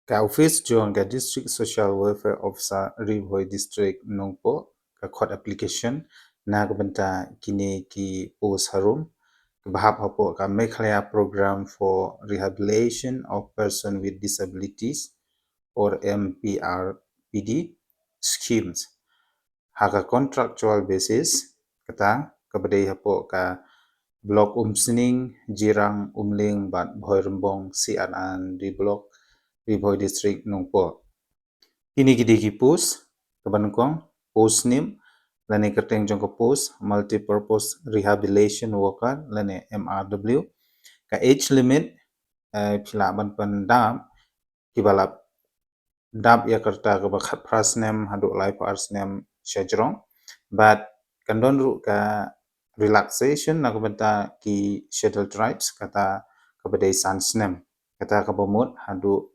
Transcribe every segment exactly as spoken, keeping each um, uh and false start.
Ka office jong ka District Social Welfare Officer Ri Bhoi District Nongpoh ka khot application na ka bynta kine ki post harum kiba hap hapoh ka Meghalaya Program for Rehabilitation of Person with Disabilities or M P R P D schemes. Ha ka contractual basis, kata kaba dei hapoh ka Block Umsning, Jirang, Umling bad Bhoirymbong C R and D Block, Ri Bhoi District Nongpoh. Kine ki dei ki post kaba nyngkong, post name lane kyrteng jong ka post, Multipurpose Rehabilitation Worker lane M R W. Ka age limit, eh, phi lah ban pyndap kiba la dap ïa ka rta kaba khatphra snem haduh laiphew ar snem sha jrong. Bad kan don ruh ka relaxation na ka bynta ki Scheduled Tribes, kata kaba dei san snem. Kata kaba mut haduh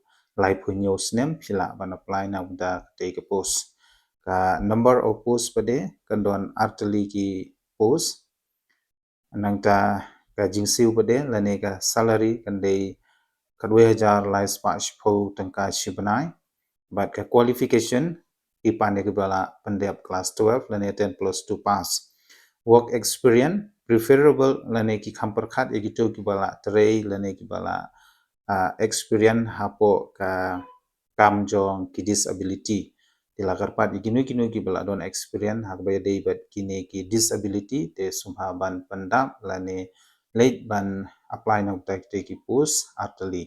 laiphew hynñiew snem phi lah ban apply na ka bynta katei ka post. Ka number of post pat de kan don artylli ki post. Nangta ka jingsiew pat de lane ka salary kan dei khatwei hajar lai spah shiphew tyngka shi bnai. Bad ka qualification, ki pan ïa kiba la pyndep class twelve lane ten plus two pass. Work experience preferable lane ki kham pyrkhat ïa kito kiba la trei lane kiba la, ah, experience hapoh ka kam jong ki disability. Te la kyrpad ïa kino kino kiba la don experience ha kaba ïadei bad kine ki disability, te sngewbha ban pyndap lane leit ban apply na ka bynta kitei ki post artylli.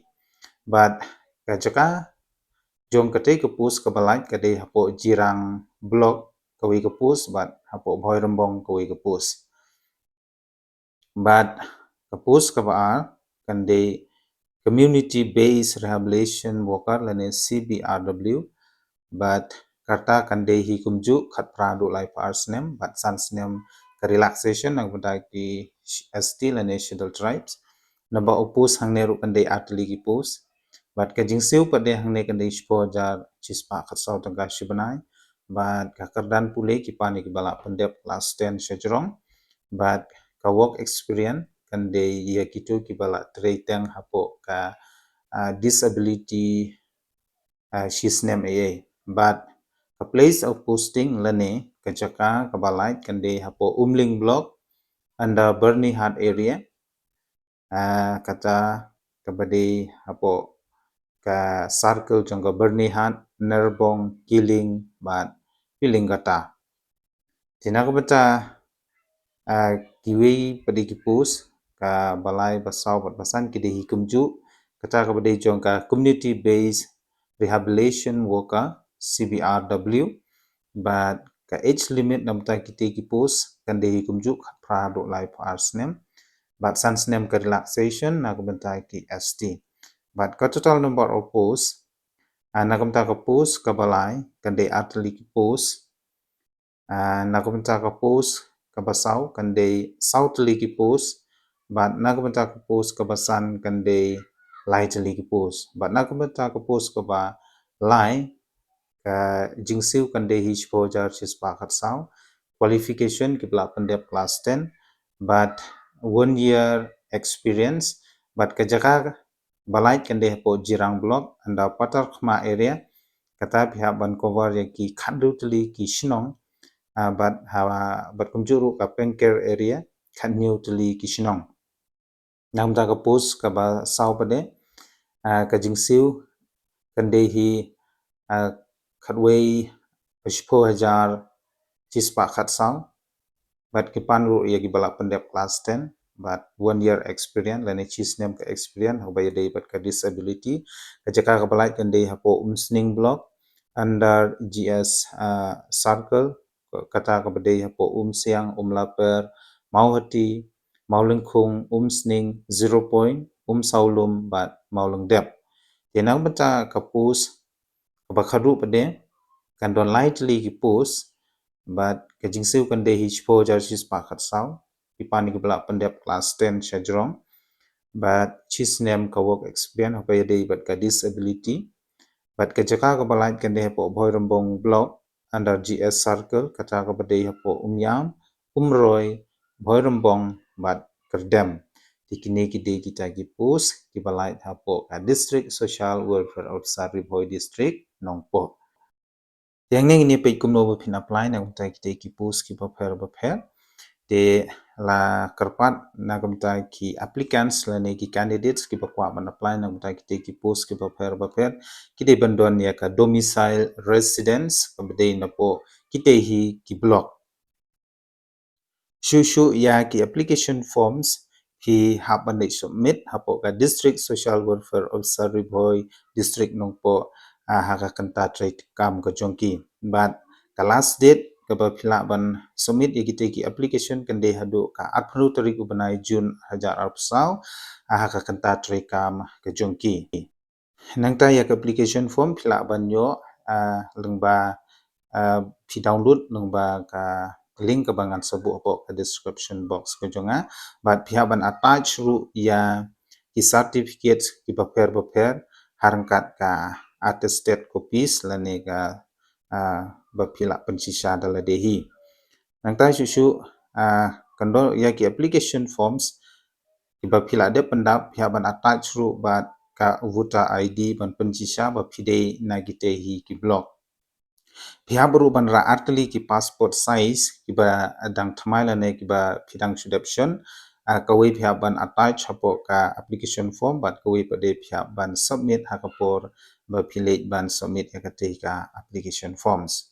Bad ka jaka jong katei ka post kaba lait ka dei hapoh Jirang Block kawei ka post bad hapoh Bhoirymbong kawei ka post. Bad ka post kaba ar kan dei Community Based Rehabilitation Worker lane C B R W. Bad ka rta kan dei hi kumjuh, khatphra haduh laiphew ar snem bad san snem ka relaxation na ka bynta ki S T lane Scheduled Tribes. Number of post hangne ruh kan dei artylli ki post. Bad ka jingsiew pat de hangne kan dei shiphew hajar shispah khatsaw tyngka shi bnai. Bad ka kyrdan pule ki pan ïa kiba la pyndep class ten sha jrong. Bad ka work experience kan dei ïa kito kiba la trei teng hapoh ka, ah, disability, ah, shi snem ei ei. Bad ka place of posting lane ka jaka kaba lait kan dei hapoh Umling Block under Byrnihat area. Ah, kata kaba dei hapoh ka circle jong ka Byrnihat, Nyrbong, Kiling bad Pilingkata. Te na ka bynta, ah, kiwei pat de ki post, kaba lai, ba saw bad ba san ki dei hi kumjuh. Kata kaba dei jong ka Community Based Rehabilitation Worker, C B R W. Bad ka age limit na ka bynta kitei ki post kan dei hi kumjuh, khatphra haduh laiphew ar snem bad san snem ka relaxation na ka bynta ki S T. Bad ka total number of post, ah, na ka bynta ka post kaba lai kan dei artylli ki post. Ah, na ka bynta ka post kaba saw kan dei saw tylli ki post. Bad na ka bynta ka post kaba san kan dei lai tylli ki post. Bad na ka bynta ka post kaba lai, ka jingsiew kan dei hi shiphew hajar shispah khatsaw. Qualification kiba la pyndep class ten bad one year experience. Bad ka jaka ba lait kan dei hapoh Jirang Block under Patarkhmah area. Kata phi hap ban cover ïa ki khathynriew tylli ki shnong, ah, bad ha, bad kumjuh ruh ka Pengker area khathynñiew tylli ki shnong. Na ka bynta ka post kaba saw pat de, ah, ka jingsiew kan dei hi, ah, khatwei shiphew hajar shispah khatsaw. Bad ki pan ruh ïa kiba la pyndep class ten bad one year experience lane shi snem ka experience ha kaba ïadei bad ka disability. Ka jaka kaba lait kan dei hapoh Umsning Block under G S, ah, Circle, kata kaba dei hapoh Umsiang, Umlaper, Mawhati, Mawlyngkhung, Umsning, Zero Point, Umsawlum bad Mawlyngdep. Te na ka bynta ka post kaba khadduh pat de kan don lai tylli ki post bad ka jingsiew kan dei hi shiphew hajar shispah khatsaw. Ki pan ïa kiba la pyndep class ten sha jrong bad shi snem ka work experience ha kaba ïadei bad ka disability. Bad ka jaka kaba lait kan dei hapoh Bhoirymbong Block under G S Circle, kata kaba dei hapoh Umïam, Umroi, Bhoirymbong bad Kyrdem. Kine ki dei kita ki post kiba lait hapoh ka District Social Welfare Officer, Ri Bhoi District, Nongpoh. Te hangne ngin ïa peit kumno ba phin apply na ka bynta kita ki post kiba pher ba pher. Te la kyrpad na ka bynta ki applicants lane ki candidates kiba kwah ban apply na ka bynta kita ki post kiba pher ba pher, ki dei ban don ïa ka domicile residence kaba dei napoh kita hi ki block. Shuh shuh ïa ki application forms phi hap ban leit submit hapoh ka District Social Welfare Officer, Ri Bhoi District, Nongpoh, ah, ha ka kynta treikam ka jong ki. Bad ka last date kaba phi lah ban submit ïa kita ki application kan dei haduh ka arphew tarik u bnai June hajar arphew saw, ah, ha ka kynta treikam ka jong ki. Nangta ïa ka application form phi lah ban ïoh, ah, lyngba, ah, phi download lyngba ka link kaba ngan sa buh hapoh ka description box ka jong nga. Bad phi hap ban attach ruh ïa ki certificate kiba pher ba pher, ha ryngkat ka attested copies lane ka, ah, ba phi lah pynshisha da lade hi. Nangta shuh shuh, ah, kyndoh ïa ki application forms kiba phi lah dep pyndap, phi hap ban attach ruh bad ka voter I D ban pynshisha ba phi dei na kita hi ki block. Phi hap ruh ban rah artylli ki passport size kiba dang thymmai lane kiba phi dang shu dep shon. Ah, kawei phi hap ban attach hapoh ka application form bad kawei pat de phi hap ban submit ha ka por ba phi leit ban submit ïa kata ka application forms.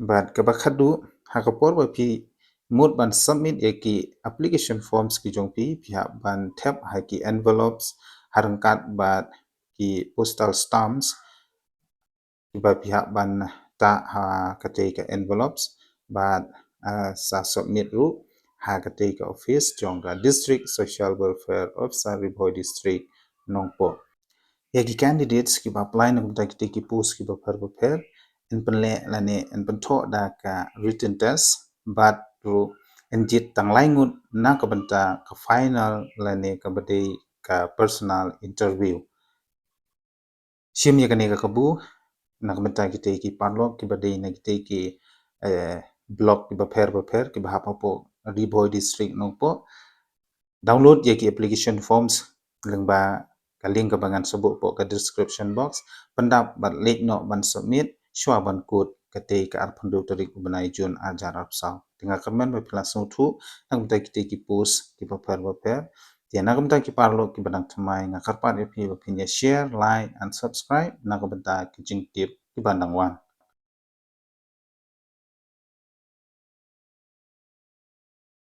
Bad kaba khadduh, ha ka por ba phi mut ban submit ïa ki application forms ki jong phi, phi hap ban thep ha ki envelopes ha ryngkat bad ki postal stamps kiba phi hap ban tah ha kata ka envelopes bad, ah, sa submit ruh ha kata ka office jong ka District Social Welfare Officer, Ri Bhoi District, Nongpoh. Ïa ki candidates kiba apply na ka bynta kita ki post kiba pher ba pher, yn pynleh lane yn pynthoh da ka written test bad ruh yn jied tang lai ngut na ka bynta ka final lane kaba dei ka personal interview. Shim ïa kane ka kabu na ka bynta kita ki paralok kiba dei na kita ki, eh, block kiba pher ba pher kiba hap hapoh Ri Bhoi District, Nongpoh. Download ïa ki application forms lyngba ka link kaba ngan sa buh hapoh ka description box. Pyndap bad leit noh ban submit shuwa ban kut kata ka arphew tarik u bnai June hajar arphew saw. Te nga kyrmen ba phi la sngewthuh na ka bynta kita ki post kiba pher ba pher. Te na ka bynta ki paralok kiba dang thymmai, nga kyrpad ïa phi ba phin ïa share, like and subscribe na ka bynta ki jingtip kiba dang wan.